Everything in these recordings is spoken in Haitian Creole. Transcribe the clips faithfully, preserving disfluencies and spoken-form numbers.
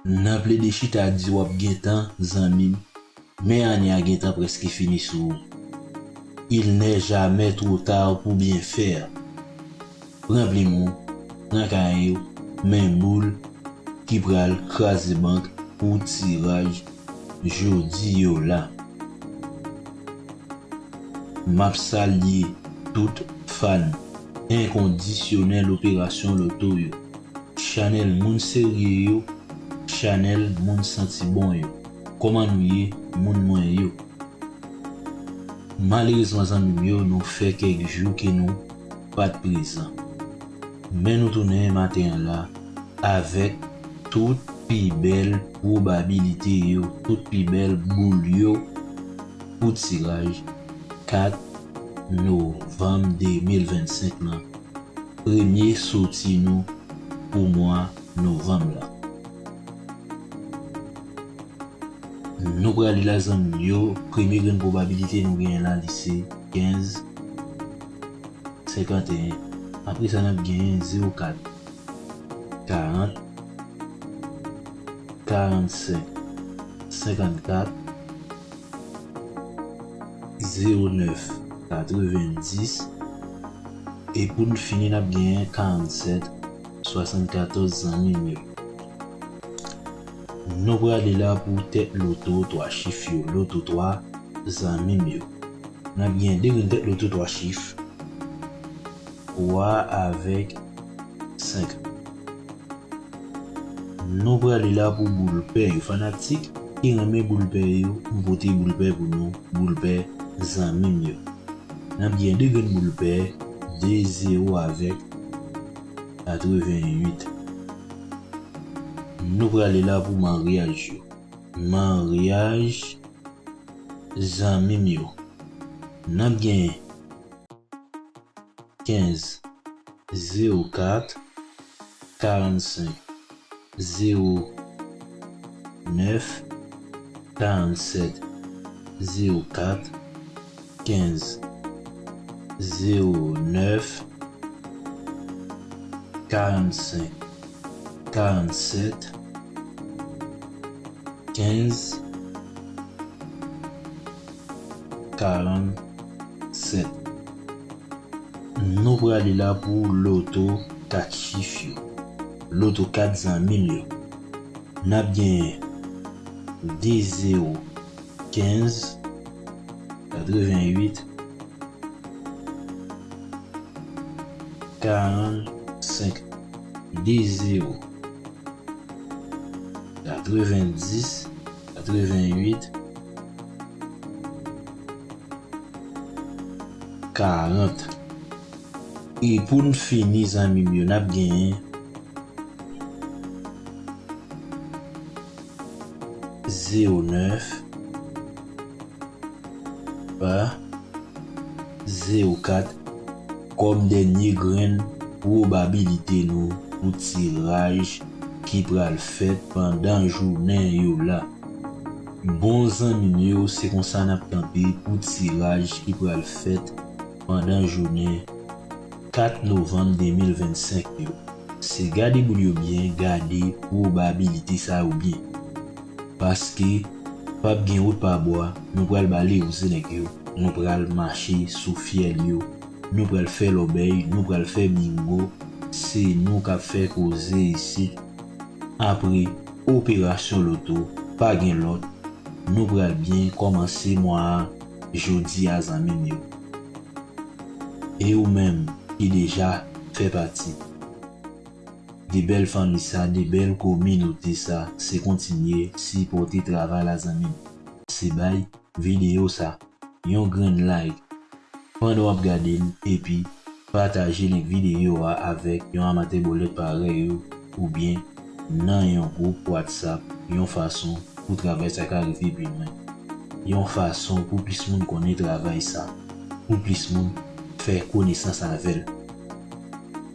Nan plede chita di w ap gen tan, zanmi m, men ane a gentan prèske fini sou ou. Il n'est jamais trop tard pour bien faire. Pran plim ou, pran kaye w, men boul ki pral kraze bank pou tiraj jodi yo la. M ap salye tout fan enkondisyonèl operasyon loto yo. Chanèl moun serye yo, chanèl moun santi bon yo. Kòman nou ye, moun mwen yo? Malerezman, zanmi m yo, nou fè kèk jou ke nou pa t prezan. Men nou tounen maten an la avèk tout pi bèl pwobabilite yo, tout pi bèl boul yo pou tiraj kat novanm de mil vennsenk lan, premye soti nou pou mwa novanm lan. Nou prale la, zanmi m yo, premye grenn pwobabilite nou genyen la, li se kenz, senkanteyen. Apre sa, n ap genyen zewo kat, karant, karannsenk, senkannkat, zewo nèf, katrevendis, e pou n fini, n ap genyen karannsèt, swasannkatòz, zanmi m yo. Nou prale la pou tèt loto twa chif yo, loto twa, zanmi m yo. N ap gen de grenn tèt loto twa chif, twa avèk senk. Nou prale la pou boul pè yo. Fanatik ki renmen boul pè yo, m pote boul pè pou nou, boul pè, zanmi m yo. N ap gen de grenn boul pè, de, zewo avèk katrevennwit. Nou prale la pou maryaj yo. Maryaj, zanmi m yo. N ap gen kenz, zewo kat, karannsenk, zewo nèf, karannsèt, zewo kat, kenz, zewo nèf, karannsenk, karannsèt, kenz, karannsèt. Nou prale la pou loto kat chif yo. Loto kat, zanmi m yo. N ap genyen de, zewo, kenz, katrevennwit, karannsenk, de, zewo, katrevendis, katrevennwit, karant. E pou n fini, zanmi m yo, n ap genyen zewo nèf, pa, zewo kat kòm dènye grenn pwobabilite nou pou tiraj ki pral fèt pandan jounen yo la. Bon, zanmi m yo, se konsa n ap kanpe pou tiraj ki pral fèt pandan jounen kat novanm de mil vennsenk yo. Se gade boul yo byen, gade pwobabilite sa yo byen. Paske p ap gen wout pa bwa, nou pral bale wouze nèg yo, nou pral mache sou fyèl yo, nou pral fè lòbèy, nou pral fè bingo, se nou k ap fè koze isit. Apre operasyon loto, pa gen lòt, nou pral byen kòmanse mwa a jodi a, zanmi m yo. E ou menm ki deja fè pati de bèl fanmi sa, de bèl kominote sa, se kontinye sipòte travay la, zanmi m. Se bay videyo sa yon grenn like pandan w ap gade l, epi pataje link videyo a avèk yon amatè bòlèt parèy ou, oubyen nan yon gwoup WhatsApp, yon fason pou travay sa ka rive pi lwen, yon fason pou plis moun konnen travay sa, pou plis moun fè konesans avè l.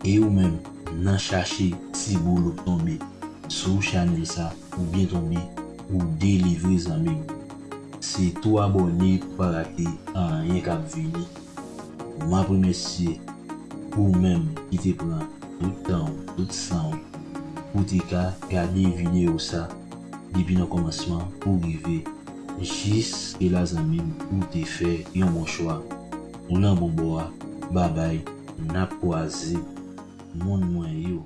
E ou menm, nan chache ti boul ou tonbe sou chanèl sa, ou byen tonbe, ou delivre, zanmi m. Se tou abòne pou pa rate anyen k ap vini. M ap remèsye ou menm ki te pran tout tan w, tout san w, ou te ka gade videyo sa depi nan kòmansman pou rive jiske la, zanmi m, ou te fè yon bon chwa. Ou nan bon bò a. Babay, n ap kwaze, moun mwen yo.